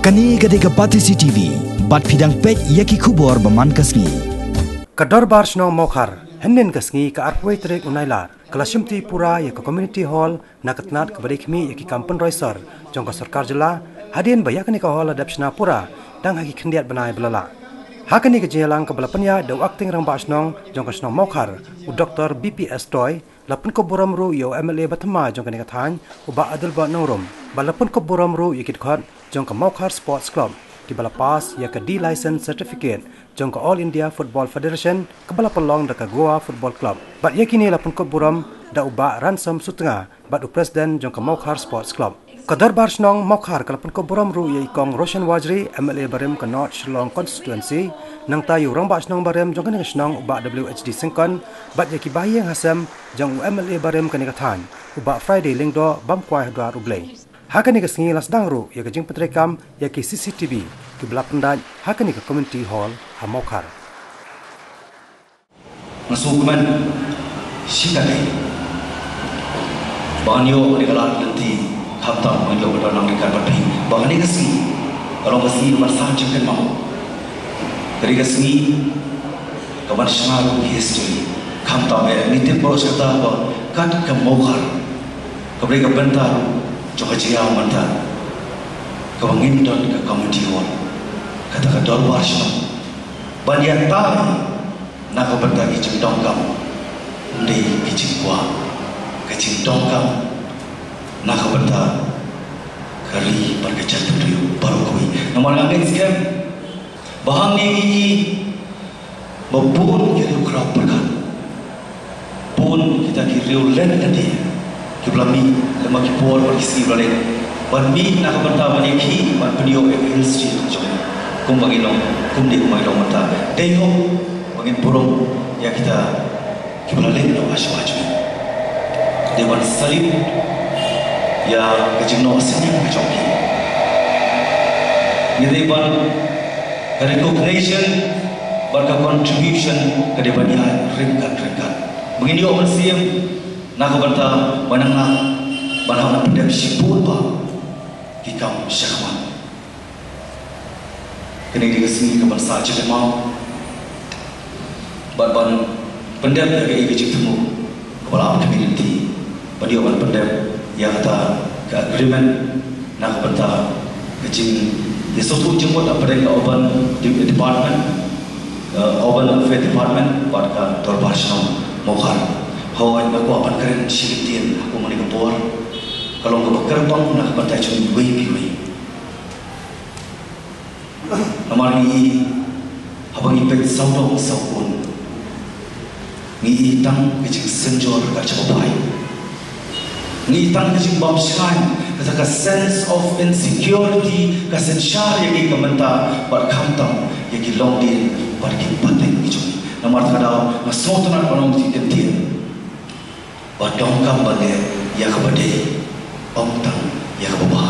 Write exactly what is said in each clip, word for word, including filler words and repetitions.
Kane ka dei ka Batesi T V, bad phi dang peit ïa ki khubor ba man ka sngi. Ka Dorbar Shnong Mawkhar, hynnin ka sngi ka arphew tarik u Nailar, ka la shimti pura ïa ka Community Hall na ka tnat kaba dei khmih ïa ki kam pynroi sor jong ka sorkar jylla, hadien ba ïa kane ka hall la dep shna pura tang ha ki khyndiat bnai ba la lah. Ha kane ka jingïalang kaba la pynïaid da u Acting Rangbah Shnong jong ka shnong Mawkhar, u Doctor B P S Toy, la pynkup burom ruh ïa u M L A ba thymmai jong kane ka thaiñ, u Bah Adelbert Nongrum, bad la pynkup burom ruh ïa ki dkhot jong ka Mawkhar Sports Club, kiba la pass ïa ka D-License Certificate jong ka All India Football Federation, kaba la pynlong da ka Goa Football Club. Bad ïa kine la pynkup burom da u Bah Ransom Sutnga, bad u President jong ka Mawkhar Sports Club. Ka Dorbar Shnong Mawkhar ka la pynkup burom ruh ïa i Kong Roshan Warjri, M L A barim ka North Shillong Constituency, nangta ïa u Rangbah Shnong barim jong kane ka shnong, u Bah W H D Syngkon, bad ïa ki bahaïing hasem jong u M L A barim kane ka thaiñ, u Bah Friday Lyngdoh, bam kwai ha dwar U Blei. Ha kane ka sngi la sdang ruh ïa ka jingpyntreikam ïa ki C C T V, kiba la pyndait ha kane ka Community Hall ha Mawkhar. Nga sngewkmen shikatdei ba ngan ïoh ïa ka lad lynti, khamtam ban ïoh ban don ryngkat bad phi. Ba kane ka sngi ka long ka sngi ban sah jingkynmaw. Ka dei ka sngi kaban shna ruh history. Khamtam eh, ngi tip baroh shi katta ba kat ka Mawkhar, kaba dei ka bynta ruh jong ka jingïaid mynta, kaba ngin don ka community hall, kata ka dorbar shnong, ban ïatai na ka bynta ki jingdonkam, ym dei ki jingkwah, ka jingdonkam na ka bynta ka ri bad ka jaitbynriew baroh kawei. Namar nga ngeit skhem ba hangne ngi i ba bun ki riew khraw pyrkhat, bun kita ki riew leh lade kiba la mih lem bad ki por bad ki sngi ba la leit, ban mih na ka bynta ban ïakhih ban pynïoh ïa ka history ka jong ngi. Kumba ngi long, kumne kumba ngi long mynta. Dei hok ba ngin burom ïa kita kiba la leit noh ha shuwa jong ngi. Dei ban salute ïa ka jingnoh synñiang ka jong ki. Ngi dei ban ka recognition bad ka contribution ka dei ban ïaid ryngkat ryngkat. Ba ngin ïoh mynsiem na ka bynta ban nang ban hap ban pyndep shibun bah ki kam shakhmat. Kane ka dei ka sngi kaban sah jingkynmaw bad ban pyndep ïa kaei ka jingthmu kaba la ap khmih lynti, ban ïoh ban pyndep ïa kata ka agreement na ka bynta ka jingïasngewthuh jingmut hapdeng ka Urban De-, Department, eh, Urban Affairs Department bad ka Dorbar Shnong Mawkhar. Hooid, nga kwah ban kren shi kyntien ha kane ka por, ka long kaba kyrpang na ka bynta jong ngi iwei pa iwei. Namar ngi i, haba ngi peit sawdong sawkun, ngi i tang ka jingsynjor ka jingbabai. Ngi i tang ka jingbymshngaiñ, kata ka sense of insecurity ka synshar ïa ngi ka mynta bad khamtam ïa ki longdien bad ki pateng ki jong ngi. Namar kata ka daw nga sngewtynnat ban ong shi kyntien. Ba donkam ban leh ïa kaba dei, ym tang ïa kaba bha.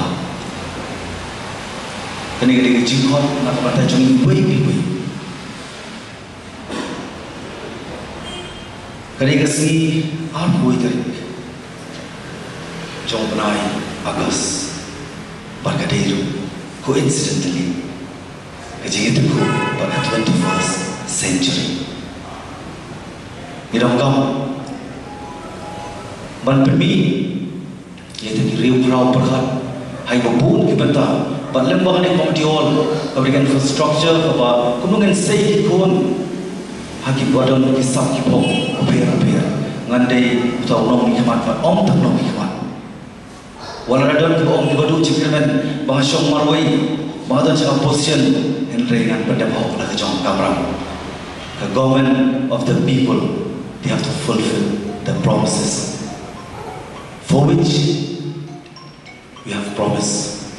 Kane ka dei ka jingkhot na ka bynta jong ngi iwei pa iwei. Ka dei ka sngi arphew tarik jong u bnai August, bad ka dei ruh, coincidentally, ka jingïatyngkhuh bad ka twenty-first century. Ngi donkam ban pynmih ïa kita ki riew khraw pyrkhat ha kiba bun ki bynta, bad lem bad kane ka community hall, kaba dei ka infrastructure kaba kumno ngin sei ki khun ha kiba don ki sap ki phong bapher bapher. Ngan dei uta u nongmihkhmat bad ym tang nongmihkhmat. Wat la don kiba ong kiba duh jingkyrmen ba nga shong marwei, ba nga don sha ka position, hynrei ngan pyndep hok la ka jong ka kamram. Ka government of the people, they have to fulfill the promises for which we have promised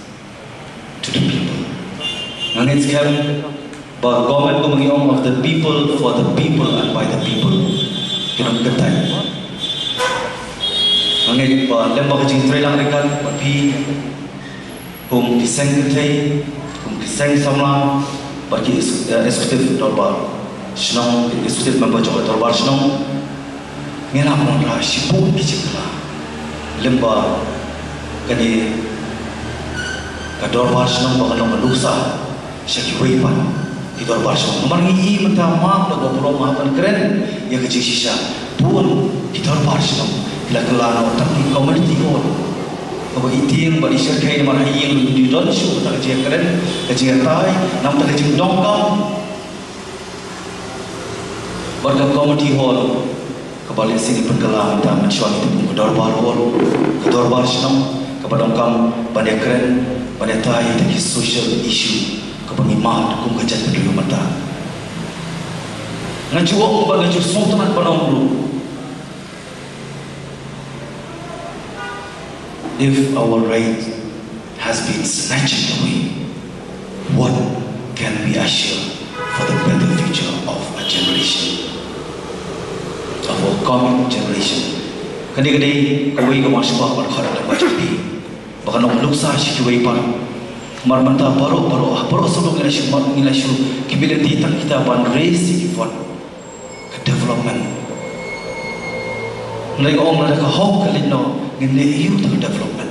to the people. Nga ngeit skhem ba government kumba ngi ong, of the people, for the people and by the people, ki nang kyntait. Nga ngeit ba lem bad ka jingtreilang ryngkat bad phi kum ki seng kynthei, kum ki seng samla bad ki ex-, eh, executive dorbar shnong, ki executive member jong ka dorbar shnong, ngin hap ban wanrah shibun ki jingkylla lem bad kane Ka dorbar shnong ba kan long ka nuksa sha kiwei pat ki dorbar shnong. Namar ngi i mynta ma ka ba burom ha ban kren ïa ka jingshisha. Bun ki dorbar shnong ki la kylla noh tang ki community hall. Kaba i tieng ba i shyrkhei namar ha ïing i don shuh ka jingkren, ka jingïatai, namar ka jingdonkam. Bad ka community hall kaba lehse ngi pynkylla mynta mynshuwa ngi tip kum ka dorbar hall, ka dorbar shnong kaba donkam ban ïakren, ban ïatai ïa ki social issue kaba ngi mad kum ka jaitbynriew mynta. Nga ju ong bad nga ju sngewtynnat ban ong ruh, if our right has been snatched away, what can we assure for the better future of a generation, of our coming generation? Kane ka dei kawei ka mashwa ban khot da ba jong phi ba kan long nuksa sha kiwei pat. Mar mynta baroh baroh ha baroh sawdong ngi la shu, ngi la shu ki bill tang kita ban raise ki vote. Ka development. Ngi ong lada ka hok ka leit noh, ngin leh ïa u ta ka development.